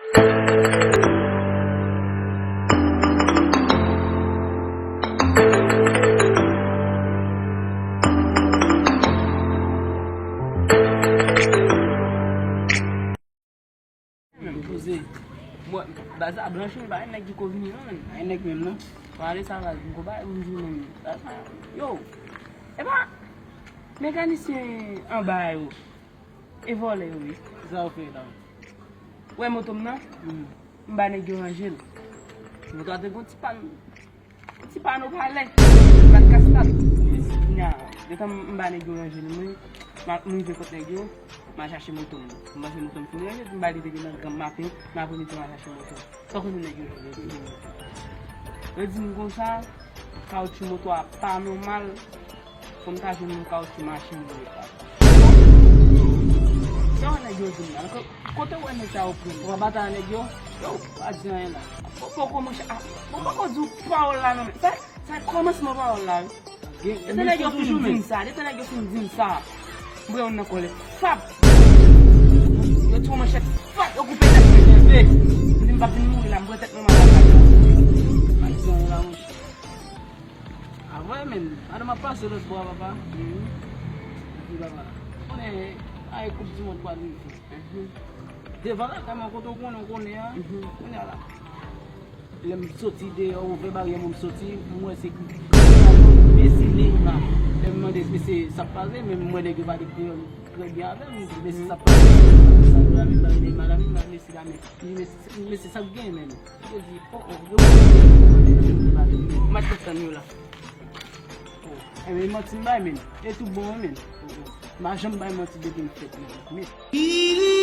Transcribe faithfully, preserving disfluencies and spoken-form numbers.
Menm poze. Mwen, baz la blanch, wi, pa gen nèg ki ko vini, non, menm. Pa gen nèg menm, non. Pale sa, baz, m ko bay pou m di menm. Baz la, yo. Epa, mekanisyen anba yo. E vòlè yo ye. Sa yo fè la? Wè moto m nan? Hmm. M ba nèg yo ranje l. Moto a te gon ti pàn, ti pàn opalè. Bat kas kat. Nya, detan m ba nèg yo ranje l, mwen, m rive kot nèg yo, m al chache moto m. M panse moto m fin ranje, m ba li depi nan gran maten, nan apremidi m al chache moto m. Sa konnen nèg yo fè? Yo di m konsa, kawotchou moto a pa nòmal. Fò m ta jwenn yon kawotchou machin mwen yo pa. Sa wè nèg yo di m nan? Ko-, kote w wè nèg sa yo pran? Ou pa batay nèg yo? Yo, pa di anyen la. Ou poko monchè, ah, ou poko di w pawòl la non, men sa, sa kòmansman pawòl la, wi. Detan nèg yo fin di m sa, detan nèg yo fin di m sa, m pran youn nan kòlè. Fap! Yo tire yon manchèt, fap! Yo koupe tèt mwen, leve. M di m p ap vin mouri la, m pran tèt mwen, m al lakay mwen. Pa di anyen la, monchè. A vre, men, madanm ap pase lòt bò a, papa. Mhm. Epi, papa, konnen, ay, koup di mond pral rive. Mhm. Devan lakay mwen, kote w konnen, w konnen a, mhm, konnen a la. Lè m soti deyò, ouvè baryè mwen, m soti, m wè se mesye Neymar. Lè m mande mesye sa k pase, men m wè nèg yo pale kreyòl trè byen avè m, m di, "Mesye sa k pase?" Sa yo la menm, Neymar la menm, mesye la menm. M di, "Mesye, mesye sa k gen menm?" Yo di, "Oh, oh, yo." Match nan tann yo la. Oh, enben, manti m bay, men. E tout bon, men. Oh, oh. M pa janm bay manti depi m fèt, men. Men.